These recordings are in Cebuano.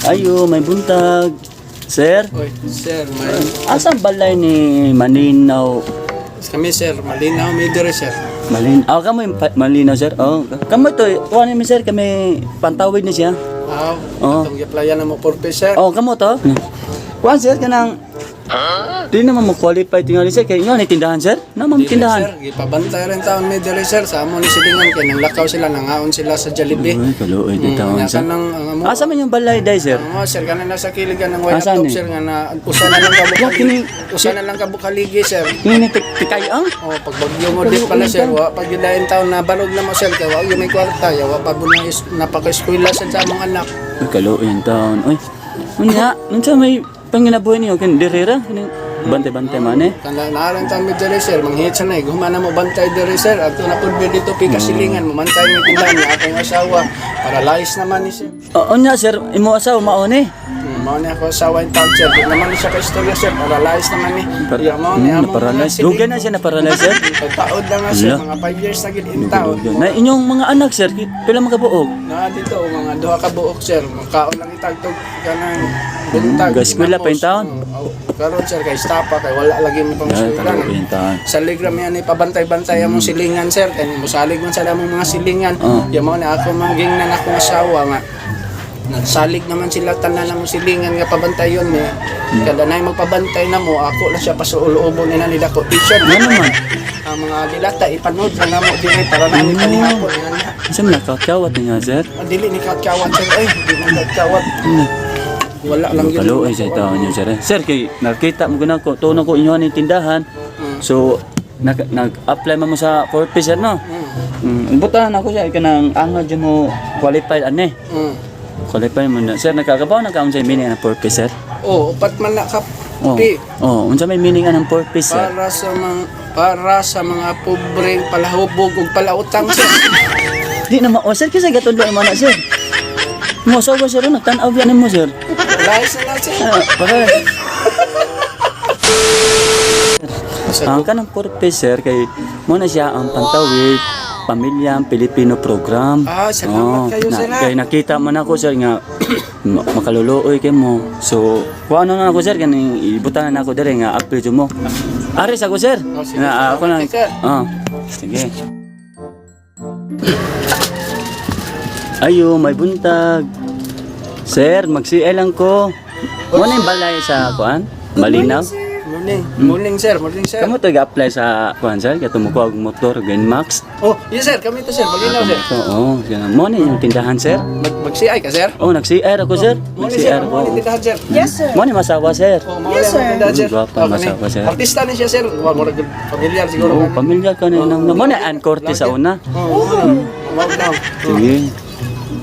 Ayo, may buntag. Sir, Oy, sir, may asan balay ni Malinaw? Kami, sir, malinaw mi diri, sir. Malinaw. Ah, kamo yung Malinaw, sir. Oh, kamo to. Kuha ni sir, kami pantawid ni siya. Aw, Oo. atong gi-applyan na mo purpose, sir. Oh, kamo to. Kuha, sir, kanang di naman mo qualify tingali, sir. Kaya nga ni tindahan, sir. Naman Dili, tindahan. sir, gipabantay rin taon mi diri, sir, sa amo ni silingan kay nang lakaw sila, nangaon sila sa Jollibee. Uy, kaluoy di taon, Nya sir. kanang ang amo. Asa man yung balay day, sir? Ang mo, sir, kanan nasa kiligan ng white Asan top eh? sir, nga na usa na lang ka Ya, kini- usa na lang ka bukaligi, sir. Kini tikay ang? Oh, pagbagyo mo di pala, sir, wa pag yudain taon na balog na mo, sir, kay wa gyud may kwarta, ya wa pa bunay napaka-eskwela sad sa among anak. Uy, kaluoy ang taon. Uy, unya, unsa may panginabuhi niyo kin dirira? Kini bantay-bantay man eh. Kana naarang taon mi diri, sir, manghit sa nay, gumana mo bantay diri, sir, adto na pud mi dito pika silingan, mamantay mi tindahan niya akong asawa, para layas naman ni sir. Oh, unya sir, imo asawa mao ni. Mao ni ako asawa in town, sir, di naman ni siya ka istorya, sir, para layas naman ni. Ya mao ni among mga Na-paralyze. siling. Dugay na siya na-paralyze, sir. Pagtaod na nga, sir, Ala. mga 5 years na gid in town. Na inyong mga anak, sir, pila man kabuok? Na dito mga duha ka buok, sir, makaon lang itagtog kanang buntag. Ga-eskwela pa in town? Oh, karon, sir, kay stapa kay wala lagi mo pang Ay, eskwela. kaluoy ang taon. Sa ligra mi ani pabantay-bantay among silingan, sir, kay mosalig man sa among mga silingan. Ya mao na ako manggingnan akong asawa nga nagsalig naman sila tanan among silingan nga pabantayon mi. Kada nay magpabantay na mo, ako lang siya pasuuloobon nila nila ko teacher. Nga naman. Ang mga dilata ipanood na namo diri para nami panihapon nga na. Unsa man nakakawat niya, sir? Ah, dili ni katkawat, sir, ay di man katkawat. Wala lang yun. Kaluoy sa taon niyo, sir. Sir, kay nakita mo guna ko, tuno ko inyo ni tindahan. So, nag-apply man mo sa purpose, sir, no? Butahan ako siya kanang angad jud mo qualified ani. Qualified mo na. Sir, nakakabaw na ka unsa meaning ang purpose, sir? Oh, upat man na ka Oh. P. Oh, unsa may meaning anang purpose, sir? Para sa mga pobreng palahubog ug palautang, sir. Di na mao, sir, kasi gatudlo mo na, sir. Mo sa sir, nagtan-aw yan mo, sir. Lahis na lang, sir. Ah, para ang kanang purpose, sir, kay mo na siya ang Pantawid Pamilyang Pilipino Program. Ah, salamat Oh, kayo, na, sir, ah. kay nakita man ako, sir, nga makaluluoy kay mo. So, kuha na ako, sir, kaning ibutan na ako dere nga appeal jud mo. Aris ako, sir. Oh, sige, Na, ako na. salamat, sir. Oh, sige. Ayo, may buntag. Sir, mag-CL lang ko. Mo na yung balay sa kuan? Malinaw? Morning. Morning, sir. Morning, sir. Kamu to ga-apply sa kuan, sir? Kato mo kuha og motor Grand Max. Oh, yes, sir, kami to, sir. Malinaw, sir. Oo, oh, mo na yung tindahan, sir. Mag CI ka, sir? Oh, nag-CR ako, sir. Morning, sir. Nag-CR ako. Morning, tindahan, sir. Yes, sir. Mo ni masawa, sir. Oh, yes, sir. Tindahan, sir. Gwapa, Oh, kani. masawa, sir. Artista ni siya, sir. Wa mo familiar siguro. Oo, kani. pamilya ka na nang mo na Ann Corte sa una. Oh, wow daw. Sige.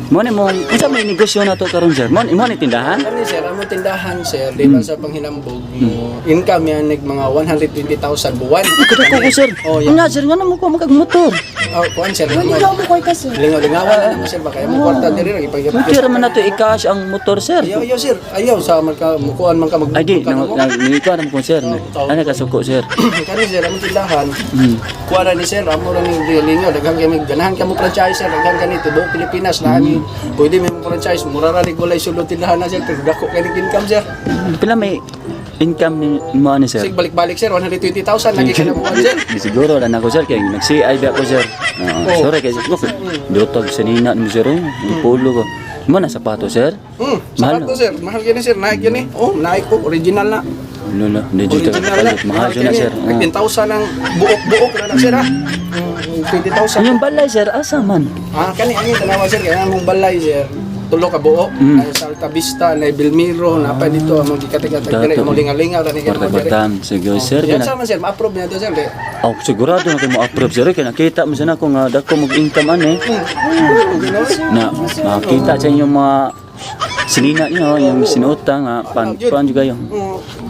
Mo ni mo unsa may negosyo na to karon, sir? Mo ni tindahan? Kani, sir, among tindahan, sir, di ba sa panghinambog mo, income yan nag mga 120,000 buwan. Kadako ko, sir. Oh, yeah. Unya, sir, ngano mo ko makag motor? Oh, kuan, sir. Hindi mo ko kasi. Lingaw-lingawan na mo, sir, baka mo kwarta diri lagi pag Hindi man nato i-cash ang motor, sir. Ayaw, ayaw, sir. Ayaw sa man ka mukuan man ka mag Ay di, ka nang mo. nang ko alam ko, sir. Ano ka suko, sir? Kani, sir, among tindahan. Kuha ra ni sir, amo ra ni lingaw, daghan kay mig ganahan ka mo franchise, sir, daghan kani tibuok Pilipinas na ni pwede may mo franchise, mura ra ni gulay sulod tindahan na, sir, pero dako kay ning income, sir. Pila may income ni mo ani, sir? Sig balik-balik, sir, 120,000 lagi ka na buwan, sir. Di siguro lang ako, sir, kay nag-CI ba ako, sir. Oo, Oh. sorry kay sir. Dotag sanina ni sir, oh. Ang pulo ko. Mo na sapato, sir? Mahal Mahal, to, sir. Mahal gani, sir. Naik gani. Oh, naik ko original na. Lolo, digital Original na. kapalit. Mahal yun na, gani. sir. Oh. Nag 10,000 ang buok-buok na na, sir, ha. 20,000. Ang balay, sir, asa man? Ah, kani ani tanawa, sir, kaya among balay, sir. Tulo ka buok. Ay, sa Alta Vista, na Belmiro, na pa dito among gikatig-katig diri, Dato. among lingalingaw ra ni kay Kwarta kwarta. Sige, sir. Yan Kana sa man, sir, ma-approve niya to, sir. Di. Oh, sigurado na kayo mo-approve, sir. Kaya nakita mo sana kung dako mag-income ani. Na makita sa inyong mga sinina niyo, yung sinuota nga pan pan juga yung.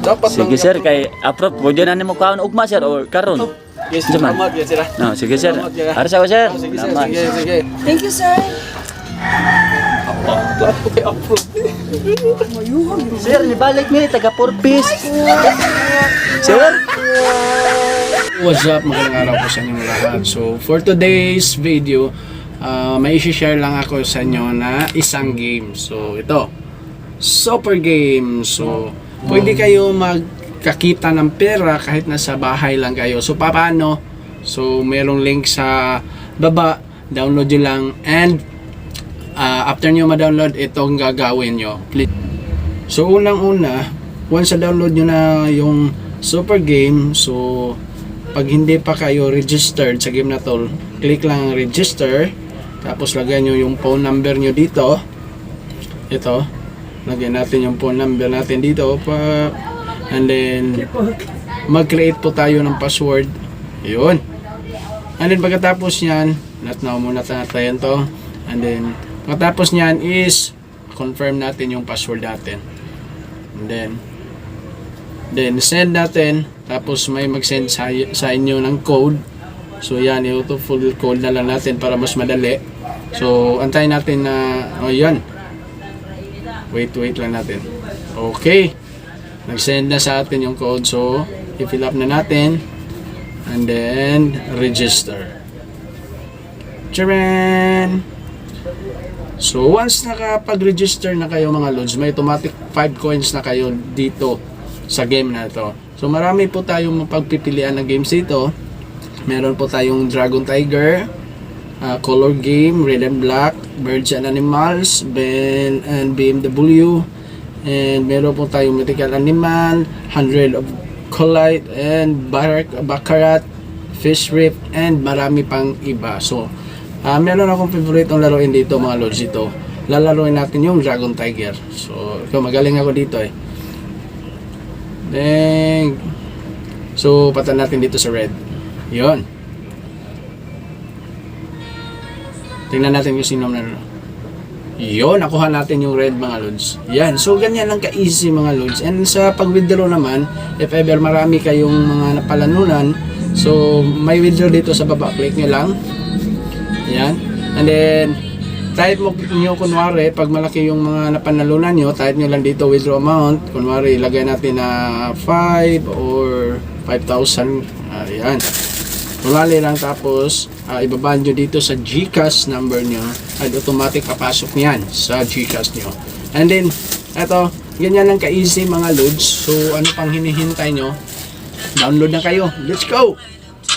Dapat lang Sige, sir, kay approve pwede na nimo kaon ugma, sir, or karon. Yes, Unsa man? salamat, yes, sir. No, sige, sir. Salamat, sir. Aras ako, sir. Oh, sige, sir, Salamat. sige, sige. Thank you, sir. Dapat kay approve. Sir, nibalik mi taga 4 piece. Sir? What's up? Magandang araw po sa inyong lahat. So, for today's video, may isi-share lang ako sa inyo na isang game. So, ito. Super game. So, pwede kayo magkakita ng pera kahit nasa bahay lang kayo. So, paano? So, merong link sa baba. Download nyo lang. And, after nyo ma-download, itong gagawin nyo. Please. So, unang-una, once na-download nyo na yung super game, so, pag hindi pa kayo registered sa game na to, click lang ang register, tapos lagyan nyo yung phone number nyo dito. Ito, lagyan natin yung phone number natin dito. Pa, and then, mag-create po tayo ng password. Yun. And then, pagkatapos nyan, not now muna tayo to. And then, pagkatapos nyan is, confirm natin yung password natin. And then send natin, tapos may mag-send sa inyo ng code. So yan, ito full code na lang natin para mas madali. So antayin natin na, oh yan. Wait, wait lang natin. Okay. Nag-send na sa atin yung code. So, i-fill up na natin. And then, register. Charan! So, once nakapag-register na kayo, mga lods, may automatic 5 coins na kayo dito sa game na ito. So, marami po tayong mapagpipilian ng games dito. Meron po tayong Dragon Tiger, Color Game, Red and Black, Birds and Animals, Ben and BMW, and meron po tayong Mythical Animal, 100 of Collite, and Baccarat, Fish Rip, and marami pang iba. So, meron akong favorite ang laruin dito, mga lods, ito. Lalaruin natin yung Dragon Tiger. So, ito, magaling ako dito eh. Then, so, patan natin dito sa red. Yun. Tingnan natin kung sino meron. Yun, nakuha natin yung red, mga lods. Yan, so ganyan lang ka-easy, mga lods. And sa pag-withdraw naman, if ever marami kayong mga napalanunan, so may withdraw dito sa baba. Click nyo lang. Yan. And then, type mo nyo kunwari, pag malaki yung mga napanalunan nyo, type nyo lang dito withdraw amount. Kunwari, ilagay natin na 5 or 5,000. Ayan. Kunwari lang, tapos ibaba nyo dito sa GCash number nyo at automatic papasok niyan sa GCash nyo. And then, eto, ganyan lang ka-easy, mga lods. So, ano pang hinihintay nyo? Download na kayo. Let's go!